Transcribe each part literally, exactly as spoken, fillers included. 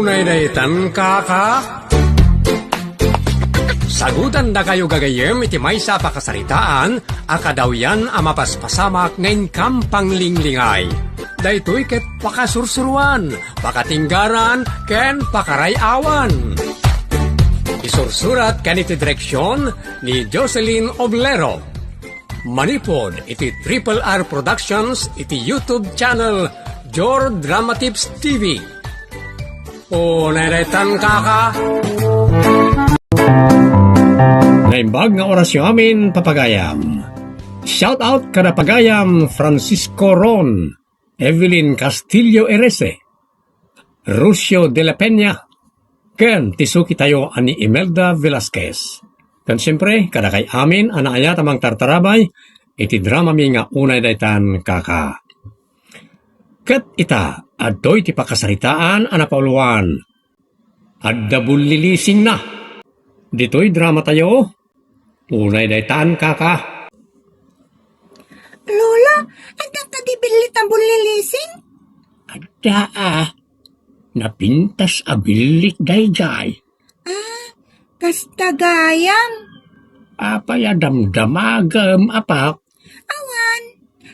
Unay daytan, kaka? Sagutandakayo gagayyem iti maysa a pakasaritaan a kadawyan a mapaspasamak nga inkam panglinglingay. Daytoy ket pakasursuruan, pakatinggaran, ken pakaray-awan. Isursurat ken iti direksyon ni Jocelyn Oblero. Manipud iti Triple R Productions iti YouTube channel Jor Drama Tips T V. Unay daytan, kaka. Naimbag nga orasyo amin, papagayam. Shout out kada pagayam Francisco Ron, Evelyn Castillo Erese, Rusio de la Peña, ken ti suki tayo a ni Imelda Velasquez. Ken siempre, kadakay amin a naayat a mangtartarabay iti dramami nga Unay Daytan, Kaka. Ket ita, adtoy ti pakasaritaan a napauluan. Adda bullilisingna. Ditoy drama tayo. Unay daytan, kaka. Lolo, adda kadi billit a bullilising? Adda, a. Napintas a billit dayjay. Ah, kasta gayam. Apay a damdamagem, apak? Awan,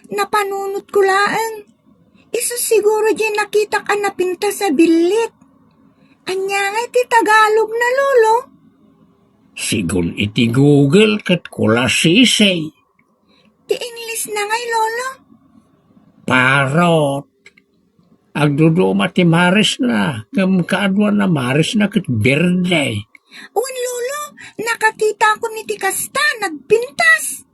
napanunotko laeng. Isu siguro diay nakitak a napintas a billit. Ania ngay ti Tagalogna, Lolo? Sigun iti Google ket kulasisi. Ti Englishna ngay, Lolo? Parrot. Agduduma ti marisna, ngem kaaduan a marisna ket berde. Wen, Lolo, nakakitakon iti kasta, nagpintas.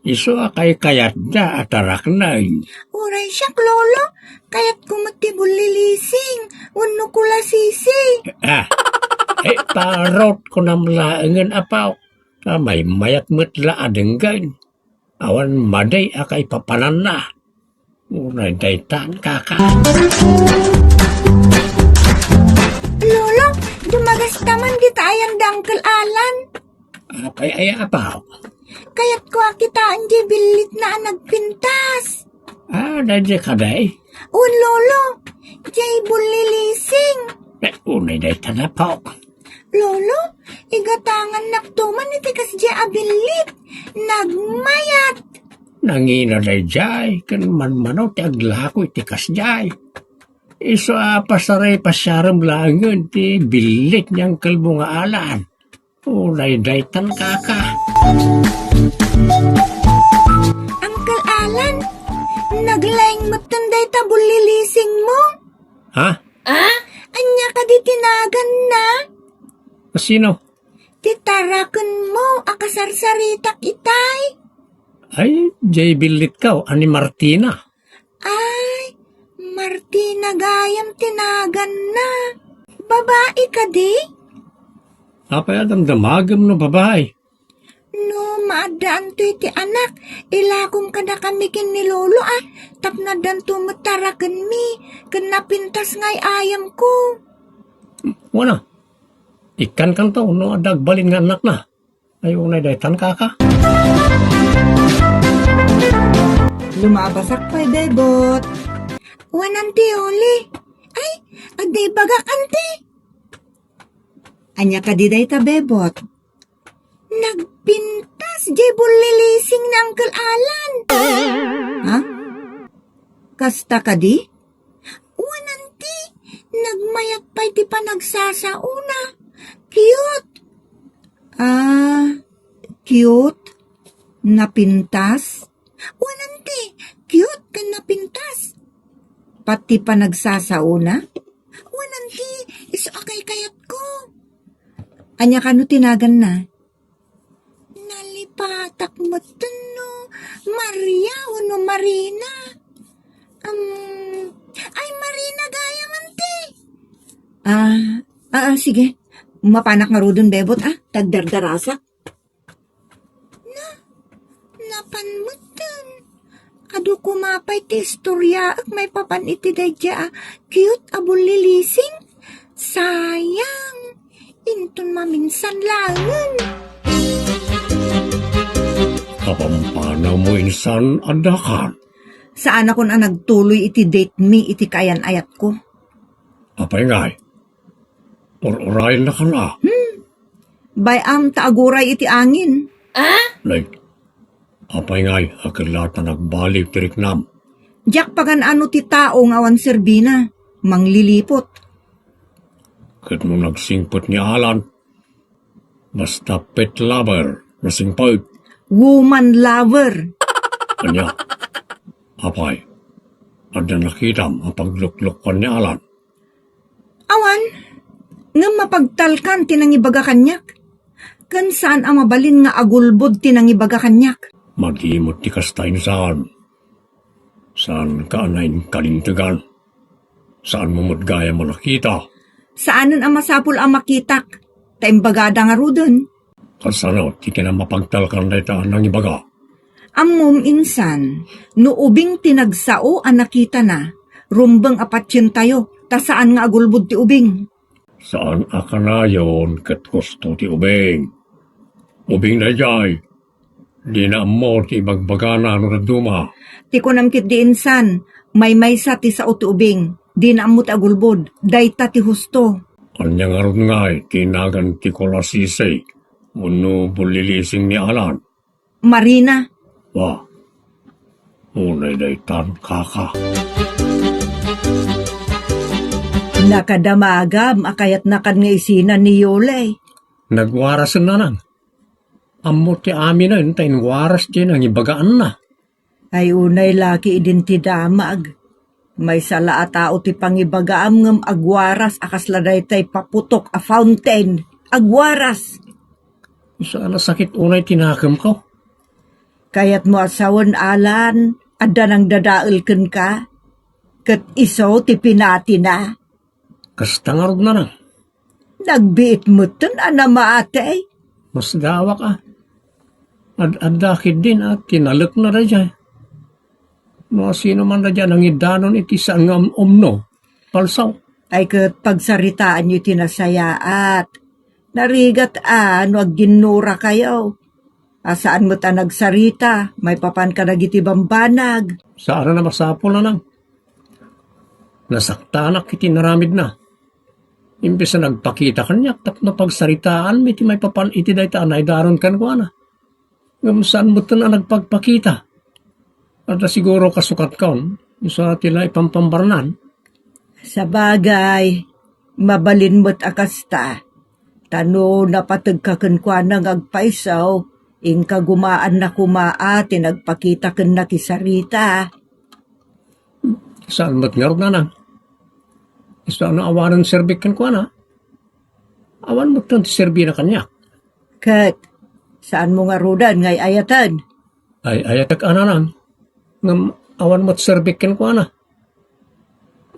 Isu a kaykayatda a taraknen. Uray siak, Lolo, kayatko met ti bullilising wenno kulasisi. Ah, eh, parrot kunam laengen, apaw. Ah, maymayat met la a denggen. Awan madi a kaipapananna. Unay daytan, kaka. Lolo, dumagasta man dita ayan da Uncle Alan. Apay aya, apaw? Kayatko a kitaen diay billitna a nagpintas. Ah, daydiay kadi? Wen, Lolo, diay bullilising. Eh, unay daytan, apaw. Lolo, igatangannakto man iti kasdiay a billit. Nagmayat. Nangina daydiay, ken manmano ti aglako iti kasdiay. Isu a pasaripasiarem laengen ti billit ni Uncle Bunga Alan. Unay daytan, kaka. Uncle Alan, naglaing metten dayta bullilisingmo. Ha? Ah? Ania kadi ti naganna? Sino? Ti tarakenmo a kasarsaritak itay. Ay, diay billitko a ni Martina. Ay, Martina gayam ti naganna. Babai kadi? Apay a damdamagem no babai? No maaddaanto iti anak, ilakom kadakami ken ni Lolo a, tapno addanto met tarakenmi, ken napintas nga ay-ayamko. Wen a, ikkankanto no adda agbalin nga annakna. Ay, unay daytan, kaka. Lumabasak pay, bebot. Wen, Auntie Oli. Ay, adda ibagak, Auntie. Ania kadi dayta, bebot? Nagpintas diay bullilising ni Uncle Alan. Ha? Kasta kadi? Wen, Auntie, nagmayat pay ti panagsasaona. Cute. Ah, cute? Napintas? Wen, Auntie, cute ken napintas. Pati panagsasaona? Wen, Auntie, isu a kaykayatko. Ania kano ti naganna? Nalipatak metten no Maria wenno Marina. Um, ay, Marina gayam, Auntie. Ah, ah, ah, sige. Mapanak ngaruden, bebot, a, ta agdardarasak. Na, napan metten. Adu koma pay ti istoryaek maipapan iti daydiay a cute a bullilising. Sayang, inton maminsan laengen. Kapampanaw mo insan, addakan? Saanakon a nagtuloy iti date mi iti kaayan-ayatko. Apay ngay? Ur-urayennakan a. Hmm? Bay-am ta aguray iti angin. Nay, apay ngay a ket la ta nagbaliw ti riknam? Diak pagan-ano ti tao nga awan serbina, manglilipot. Ket no nagsingpet ni Alan, basta pet lover, nasingpet. Woman lover. Ania, apay, adda nakitam a pagluklukkuan ni Alan? Awan, ngem mapagtalkan ti nangibaga kaniak. Ken saan a mabalin nga agulbod ti nangibaga kaniak. Madimot ti kasta insan. Saanka a nainkalintegan. Saanmo met gayam a nakita. Saanen a masapul a makitak, ta imbagada ngaruden. Kasano ti kinamapagtalkan dayta a nangibaga? Ammom insan, no ubing ti nagsao a nakitana, rumbeng a patientayo, ta saan nga agulbod ti ubing. Saan a kanayon ket husto ti ubing. Ubing daydiay, dina ammo ti ibagbagana no dadduma. Ti kunam ketdi insan, maymaysa ti sao ti ubing, dina ammo ti agulbod, dayta ti husto. Ania ngarud ngay ti nagan ti kulasisi wenno bullilising ni Alan? Marina. Wa, unay daytan, kaka. Nakadamagam a kayatnakan nga isina ni Yulay. Nagwarasen, nanang. Ammo ti aminen ta inwaras ti nangibagaanna. Ay, unay laki idin ti damag. Maysa la a tao ti pangibagaam ngem agwaras a kasla daytay paputok a fountain. Agwaras! Saan a sakit unay ti nakemko. Kayatmo a sawen, Alan, adda nangdadael kenka? Ket isu ti pinatina. Kasta ngarud, nanang. Nagbiit metten a namati. Masdawak a. Ad-adda ketdin a tinalekna daydiay. No sino man daydiay nangidanon iti saan nga um-, umno, palsaw. Ay ket pagsaritaanyo iti nasayaat. Narigat a no agginnurakayo. A saan met a nagsarita, maipapan kadagiti bambanag. Saan a masapul, nanang. Nasaktanak iti inaramidna. Imbes a nagpakita kaniak tapno pagsaritaanmi ti maipapan iti dayta a naidanon kenkuana. Ngem saan metten a nagpagpakita. Adda siguro kasukatkon, isu ti la ipampambarnan. Sabagay, mabalin met a kasta. Ta no napategka kenkuana nga agpayso, inka gumaanna koma a ti nagpakita ken nakisarita. Saan met ngarud, nanang. Isu a no awanen serbik kenkuana, awan metten ti serbina kaniak. Ket, saanmo ngaruden nga ay-ayaten? Ay-ayatek a, nanang. Ngem awan met serbik kenkuana.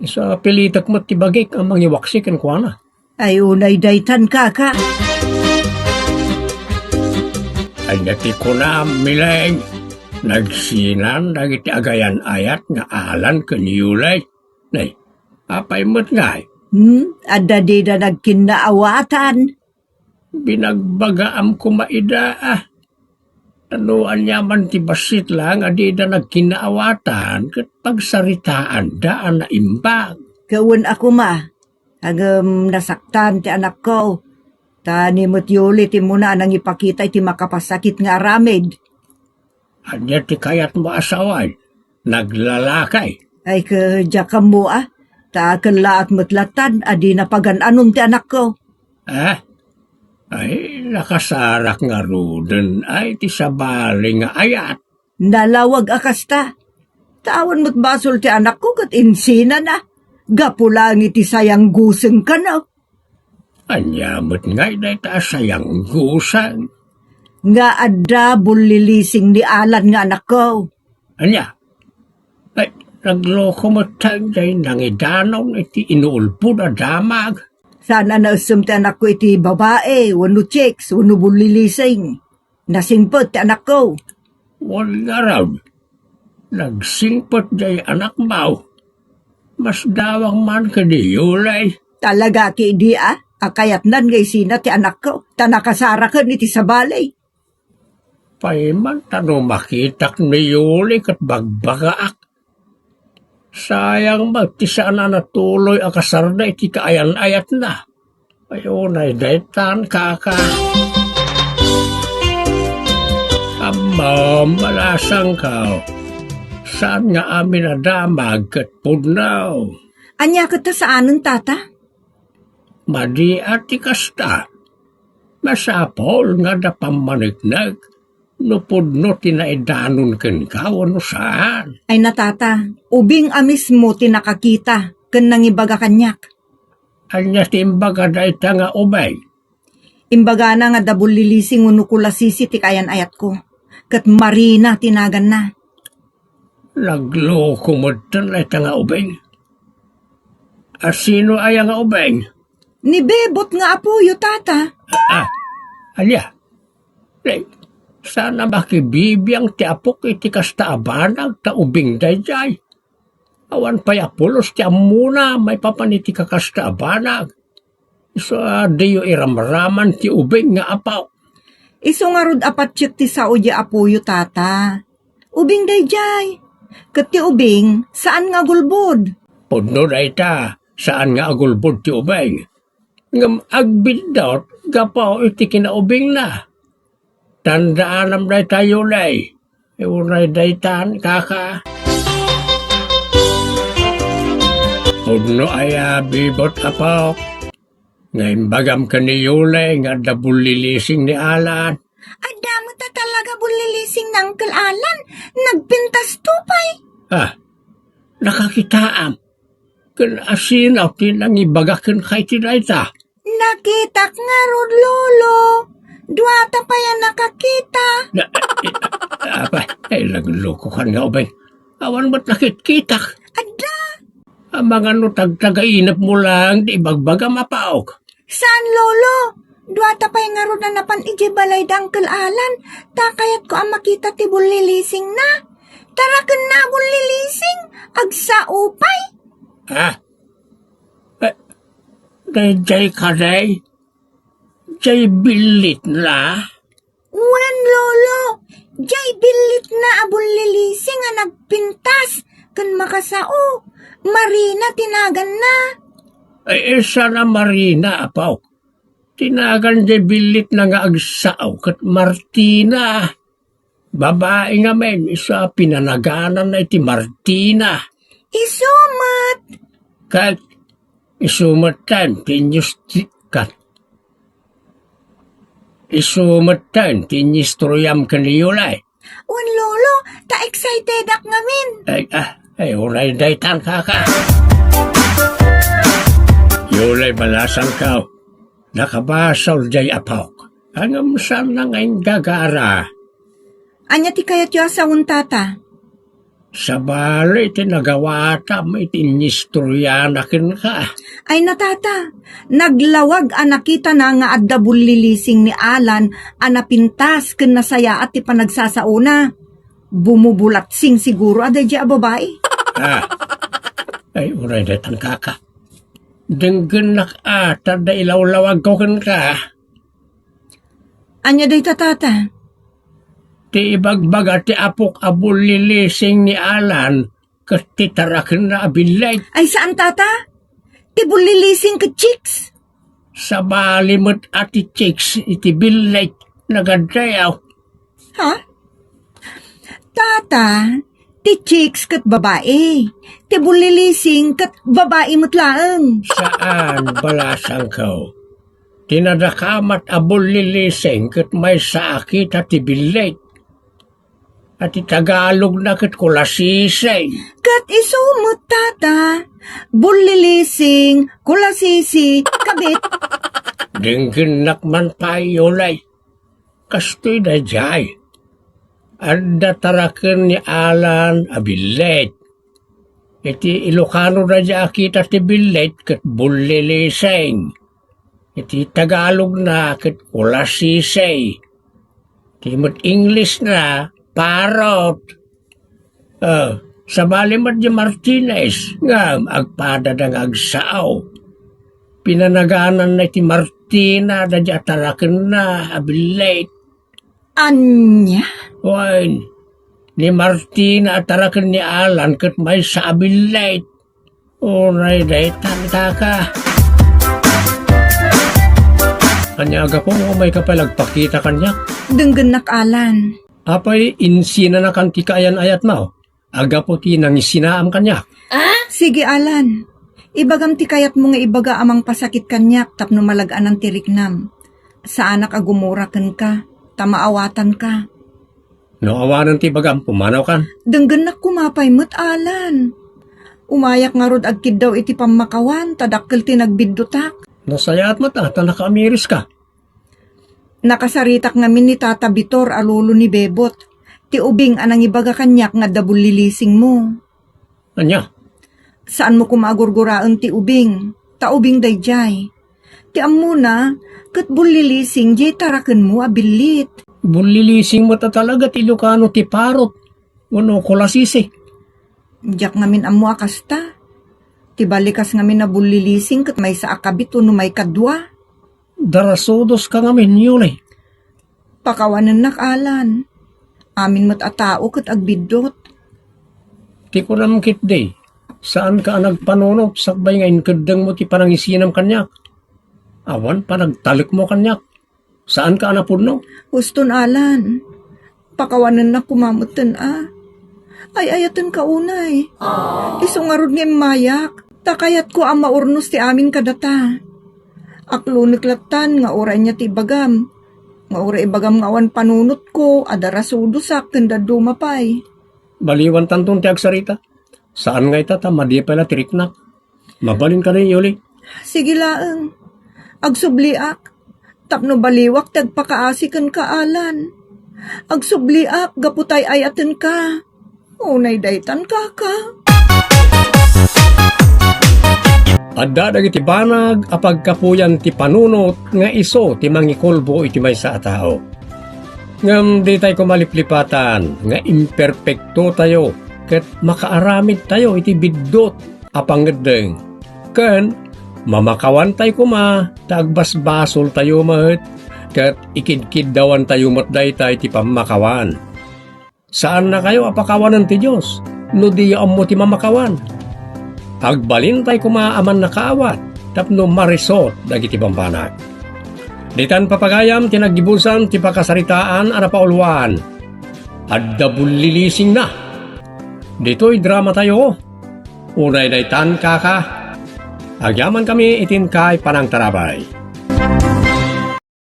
Isu a pilitek met ti bagik a mangiwaksi kenkuana. Ay, unay daytan, kaka. Ania ti kunam, Mileng? Nagsinan dagiti agayan-ayat nga Alan ken Yulay. Nay, apay met ngay? Hmm, adda dida nagkinnaawatan. Binagbagaam koma ida a. No aniaman ti bassit la nga dida nagkinnaawatan ket pagsaritaanda a naimbag. Ket wen a koma, ngem nasaktan ti anakko. Ta ni met Yuli ti immuna a nangipakita iti makapasakit nga aramid. Ania ti kayatmo a sawen? Naglalaki? Ay, ket diak ammo a. Ta kellaat met lattan a dina pagan-anon ti anakko. Ah? Ay, nakasarak ngaruden ay ti sabali nga ayat. Nalawag a kasta. Ta awan met basol ti anakko ket insinana. Gapu laeng iti sayangguseng kano. Ania met ngay dayta a sayangguseng? Nga adda bullilising ni Alan nga anakko. Ania? Ay, nagloko met daydiay nangidanon iti inuulbod a damag. Saan a naessem ti anakko iti babai, wenno chicks, wenno bullilising. Nasingpet ti anakko. Wen ngarud, nagsingpet diay anakmo. Masdawak man ken ni Yuli. Talaga ketdi a, a kayatnan nga isina ti anakko, ta nakasaraken iti sabali. Pay man ta no makitak ni Yuli ket bagbagaak. Sayang met ti saan a natuloy a kasarda iti kaayan-ayatna. Ay, unay daytan, kaka. Ammom, balasangko. Saan nga amin a damag ket pudno? Ania ket ta saanen, tata? Madi a ti kasta. Masapul nga adda pammaneknek no pudno ti naidanon kenka wenno saan. Ay na, tata, ubing a mismo ti nakakita ken nangibaga kaniak. Ania ti imbaga dayta nga ubing? Imbagana nga adda bullilising wenno kulasisi ti kaayan-ayatko, ket Marina ti naganna. Nagloko metten dayta nga ubing. A sino aya nga ubing? Ni Bebot nga apoyo, tata. Ah, ania? Ay, saan a makibibiang ti apok iti kasta a banag ta ubing daydiay. Awan pay a pulos ti ammona maipapan iti kakasta a banag. Isu a diyo iramraman ti ubing nga apok. Isu ngarud a patiek ti sao diay apoyo, tata. Ubing daydiay. Ket ti ubing, saan nga agulbod. Pudno dayta, saan nga agulbod ti ubing. Ngem agbiddut gapu iti kinaubingna. Tandaanam dayta, Yulay. Unay daytan, kaka. Pudno aya, Bebot, apok, nga imbagam ken ni Yulay nga adda bullilising ni Alan? Adda met a talaga bullilising ni Uncle Alan. Nagpintasto pay. Ah, nakakitaam. Ken a sino ti nangibaga kenka iti dayta? Nakitak ngarud, Lolo. Duata pay a nakakita. Na, eh, eh, apay, ay, naglukokan nga ubing. Awan met nakitkitak. Adda. Amangan no tagtagainepmo laeng ti ibagbagam, apok. Saan, Lolo. Duata pay ngarud a napan idiay balay da Uncle Alan, ta kayatko a makita ti bullilisingna. Tarakenna a bullilising, agsao pay. Ah? Eh, daydiay kadi? Diay billitna? Wen, Lolo, diay billitna a bullilising a nagpintas ken makasao. Marina ti naganna. Ay, saan a Marina, apok. Ti nagan diay billitna nga agsao ket Martina. Babai ngamin, isu a pinanagananna iti Martina. Isu met. Ket isu metten ti inyus-, ti, ket isu metten ti inyistoriam ken ni Yulay. Wen, Lolo, ta excitedak ngamin. Ay, ah, ay, unay daytan, kaka. Yulay, balasangko. Nakabasol diay apok. Ngem saanna nga inggagara. Ania ti kayatyo a sawen, tata? Sabali ti nagawatam iti inyistoriana kenka. Ay na, tata, naglawag a nakitana nga adda bullilising ni Alan a napintas ken nasayaat ti panagsasaona. Bumubulatsing siguro a daydiay a babai. Ah. Ay, unay daytan, kaka. Denggennak a, ta adda ilawlawagko kenka. Ania dayta, tata? Ti ibagbaga ti apok a bullilising ni Alan ket ti tarakenna a billit. Ay, saan, tata? Ti bullilising ket chicks? Sabali met a ti chicks iti billit, nagaddayaw. Ha? Tata, ti chicks ket babai. Ti bullilising ket babai met laeng. Saan, balasangko. Ti nadakamat a bullilising ket maysa a kita ti billit. A ti Tagalogna ket kulasisi. Ket isu met, tata. Bullilising, kulasisi, kabit. Denggennak man pay, Yulay. Kastoy daydiay. Adda taraken ni Alan a billit. Iti Ilocano daydiay a kita ti billit ket bullilising. Iti Tagalogna ket kulasisi. Iti met Englishna, parrot. Ah, sabali met diay Martinez, ngem agpadada nga agsao. Pinanagananna iti Martina daydiay a tarakenna a billit. Ania? Wen, ni Martina a taraken ni Alan ket maysa a billit. Unay daytan, kaka. Ania a gapu nga umayka pay la agpakita kaniak? Denggennak, Alan. Apay, insinanakan ti kaayan-ayatmo a gapu ti nangisinaam kaniak? Sige, Alan. Ibagam ti kayatmo nga ibaga a mangpasakit kaniak tapno malag-anan ti riknam. Saanak a gumura kenka, ta maawatanka. No awanen ti ibagam, pumanawkan. Denggennak koma pay met, Alan. Umayak ngarud agkiddaw iti pammakawan, ta dakkel ti nagbiddutak. Nasayaat met a, ta nakaamiriska. Nakasaritak ngamin ni Tata Bitor a lolo ni Bebot, ti ubing a nangibaga kaniak nga adda bullilisingmo. Ania? Saanmo koma a gurguraen ti ubing, ta ubing daydiay. Ti ammona, ket bullilising diay tarakenmo a billit. Bullilising met a talaga ti Ilocano ti parot, wenno kulasisi. Diak ngamin ammo a kasta. Ti balikas ngamin a bullilising ket maysa a kabit wenno maikadua. Darasudoska ngamin, Yuli. Pakawanennak, Alan. Amin met a tao ket agbiddut. Ti kunam ketdi, saanka a nagpanunot sakbay nga inkeddengmo ti panangisinam kaniak. Awan panagtalekmo kaniak. Saanka a napudno. Huston, Alan. Pakawanennak koma metten a. Ay-ayatenka unay. Isu ngarud nga immayak, ta kayatko a maurnos ti amin kadata. Aklonek lattan nga uray ania ti ibagam. Nga uray ibagam nga awan panunotko, a darasudosak ken dadduma pay. Baliwantanton ti agsarita. Saan nga ita ta madi pay la ti riknak. Mabalin kadi, Yuli? Sige laeng. Agsubliak. Tapno baliwak ti agpakaasi kenka, Alan. Agsubliak gapu ta ay-ayatenka. Unay daytan, kaka. Adda dagiti banag a pagkapuyan ti panunot nga isu ti mangikulbo iti maysa a tao. Ngem ditay koma liplipatan nga imperpektotayo ket makaaramidtayo iti biddut a pangngeddeng, ken mamakawantay koma ta agbasbasoltayo met ket ikidkiddawantayo met dayta iti pammakawan. Saannakayo a pakawanen ti Dios no diyo ammo ti mamakawan. Agbalintay koma a mannakaawat tapno marisut dagiti bambanag. Ditan papagayam ti naggibusan ti pakasaritaan a napauluan. Adda bullilisingna. Ditoy dramatayo. Unay daytan, kaka. Agyamankami iti inkay panangtarabay.